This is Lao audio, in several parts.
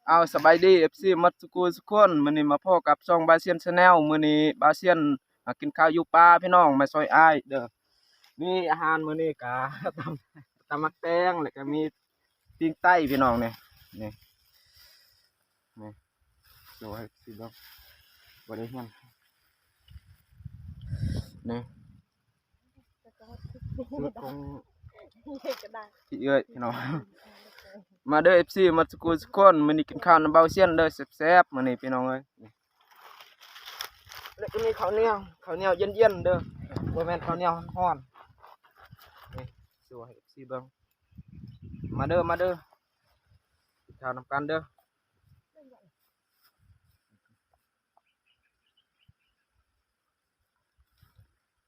ເອົາ ສະບາຍດີ ເອັຟຊີ ໝົດສູ່ຜູ້ສູ່ຄົນ. ມື້ນີ້ມາພໍ້ກັບຊ່ອງບ່າວຊຽນ Channel. ມື້ນີ້ບ່າວຊຽນມາກິນເຂົ້າຢູ່ປ່າພີ່ນ້ອງ ມາຊ່ອຍອ້າຍເດີ. ນີ້ອາຫານມື້ນີ້ກະ ຕຳ ຕຳໝາກແຕງ ແລ້ວກະມີປີ້ງໄກ່ພີ່ນ້ອງນີ້ ນີ້ ນີ້ ໂຊໃຫ້ເອັຟຊີເບິ່ງ ບໍ່ໄດ້ຮຽນ ນີ້ ສູດຂອງພີ່ເອື້ອຍພີ່ນ້ອງ. ມາເດີ ເອັຟຊີ ໝົດສູ່ຜູ້ສູ່ຄົນ. ມື້ນີ້ກິນເຂົ້ານຳບ່າວຊຽນເດີ ແຊບໆ ມື້ນີ້ພີ່ນ້ອງເອີຍ. ແລ້ວກໍມີເຂົ້າໜຽວ ເຂົ້າໜຽວເຢັນໆເດີ ບໍ່ແມ່ນເຂົ້າໜຽວຮ້ອນໆ. ນີ້ ໂຊໃຫ້ເອັຟຊີເບິ່ງ. ມາເດີ ມາເດີ ກິນເຂົ້ານຳກັນເດີ.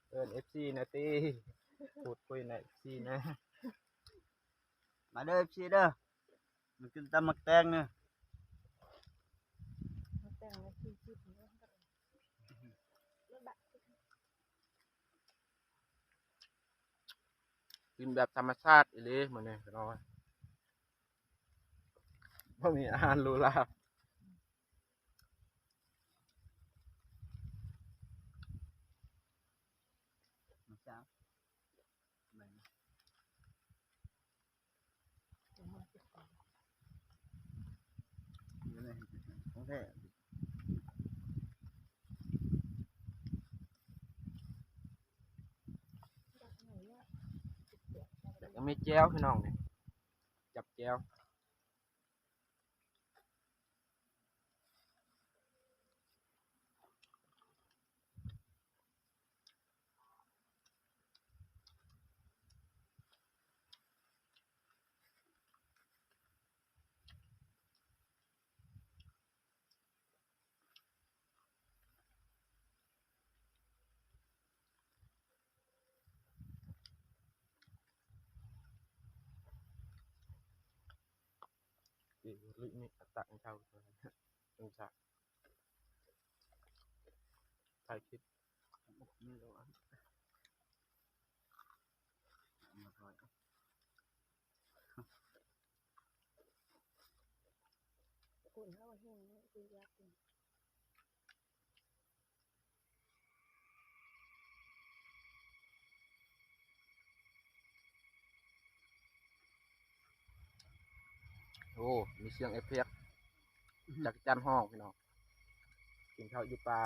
ເອີ້ນເອັຟຊີແດ່ຕິ ພູດຄຸຍໃນເອັຟຊີແດ່. ມາເດີ ເອັຟຊີເດີ ມາກິນຕຳໝາກແຕງເດີ. ກິນແບບທຳມະຊາດອີ່ຫຼີມື້ນີ້ພີ່ນ້ອງ ບໍ່ມີອາຫານຫຼູຫຼາ. ແລ້ວກໍມີແຈ່ວພີ່ນ້ອງນີ້ ຈັບແຈ່ວ. ຖ່າຍຄລິບ. ໂອ້ ມີສຽງເອຟເຟັກ ຈັກຈັ່ນຮ້ອງພີ່ນ້ອງ ກິນເຂົ້າຢູ່ປ່າ.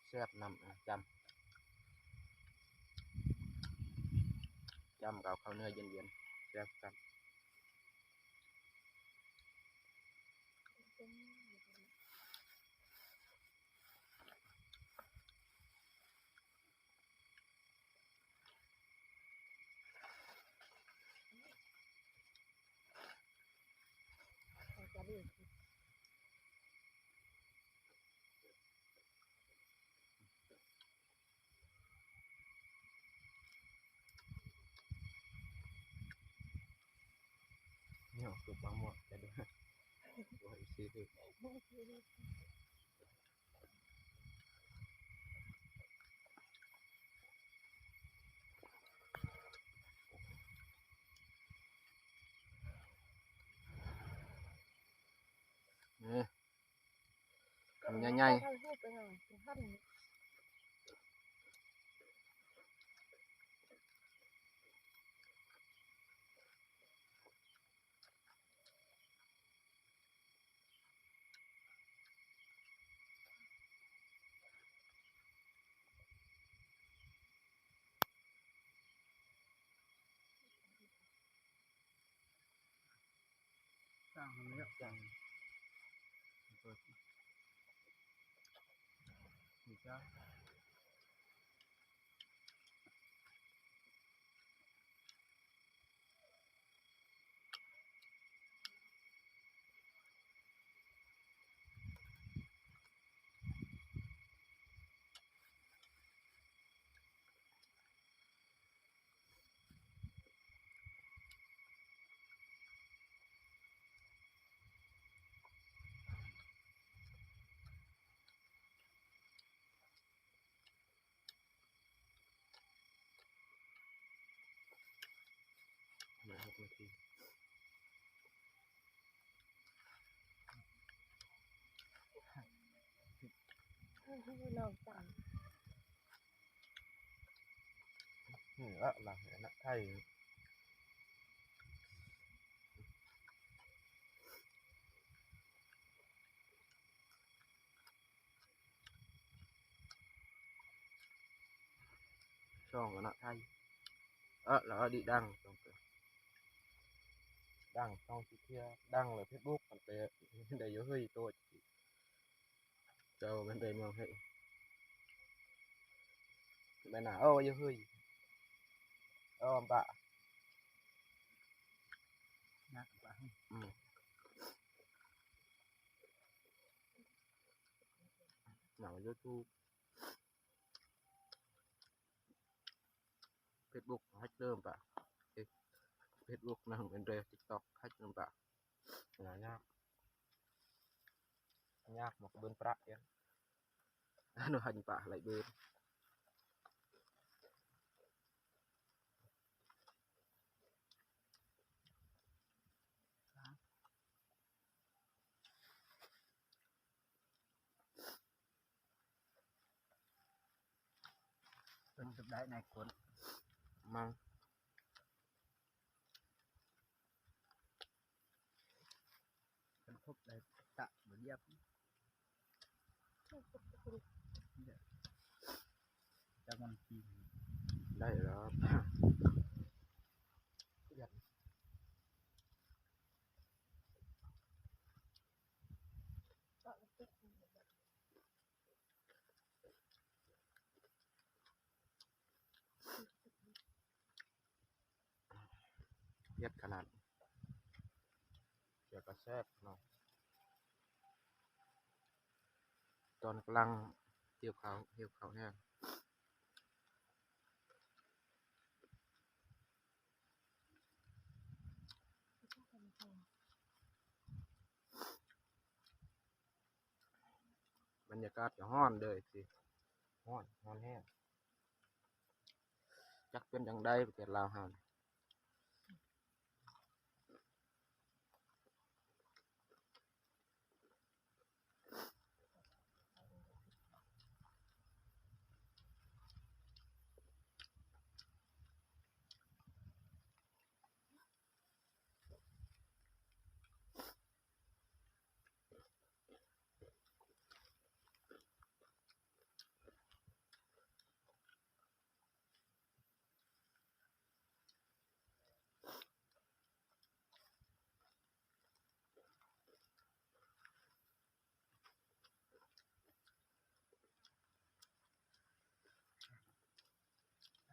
ແຊບນຳ ອ່າ ຈ້ຳ ຈ້ຳກັບເຂົ້າເນື້ອເຢັນໆ ແຊບຄືກັນ. ນີ້ຄືປາໝໍ້ ຈະດູ ບໍ່ໃຫ້ຊື້. ນີ້ ໃຫຍ່ໆ. ນີ້ລະ ລະ ນະ ໄທ ຊ່ອງລະນະໄທ ເອີ ລະອະດີດັງ ດັງຊ່ອງຊິເທຍ ດັງແລ້ວເຟສບຸກ ມັນໄປໄດ້ຢູ່ເຮີ້ຍໂຕ ເຈົ້າແມ່ນໄດ້ມອງໃຫ້ແມ່ນນາ ເອີ ຢູ່ເຮີ້ຍ ເອີ ປະ ນັກປະ ອືມ ໜັງຢູທູບ ເຟສບຸກແຮັກເລີ່ມປະ ເຟສບຸກນຳເປັນເດີ ຕິກຕັອກແຮັກເລີ່ມປະ ຫາຍາກ ຍາກໝາກເບິ່ນປະ ອາ ໜູຫັນປະໄຫຼເບິ່ນ ເພິ່ນຈະໄດ້ໃນຄົນ ມັງ ເພິ່ນຄົບໄດ້ຕະບໍ່ຢຽບ ຈັກມັນປີ ໄດ້ແລ້ວ ຢຽບ. ເຜັດຂະໜາດ ແລ້ວກໍແຊບເນາະ ຕອນກຳລັງຫິວເຂົ້າ ຫິວເຂົ້າແຮງ. ບັນຍາກາດກໍຮ້ອນເດີ ຊິ ຮ້ອນ ຮ້ອນແຮງ ຈັກເປັນຈັ່ງໃດປະເທດລາວເຮົາ.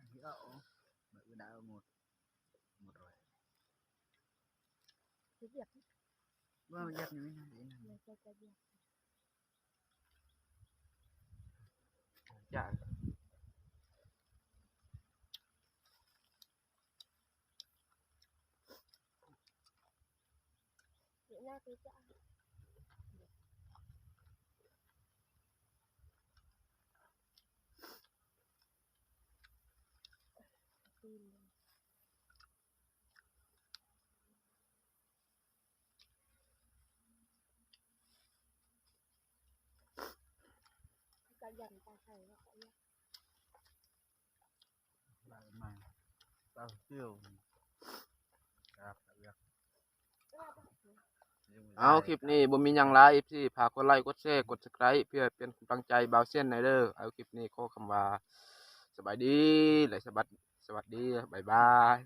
Ăn thì ớt, mẹ bữa nào một, một rồi. Cái việc. Vâng, việc này mới làm gì nè. Việc cho cái việc. Dạ. ເອົາ ຄລິບນີ້ບໍ່ມີຫຍັງຫຼາຍ ເອັຟຊີ ຝາກກົດໄລ ກົດແຊ ກົດ Subscribe ເພື່ອເປັນກຳລັງໃຈບ່າວເຊນແດ່ເດີ. ເອົາ ຄລິບນີ້ຂໍຄຳວ່າ ສະບາຍດີ ແລະ ສະບັດ ສະຫວັດດີ ບາຍບາຍ.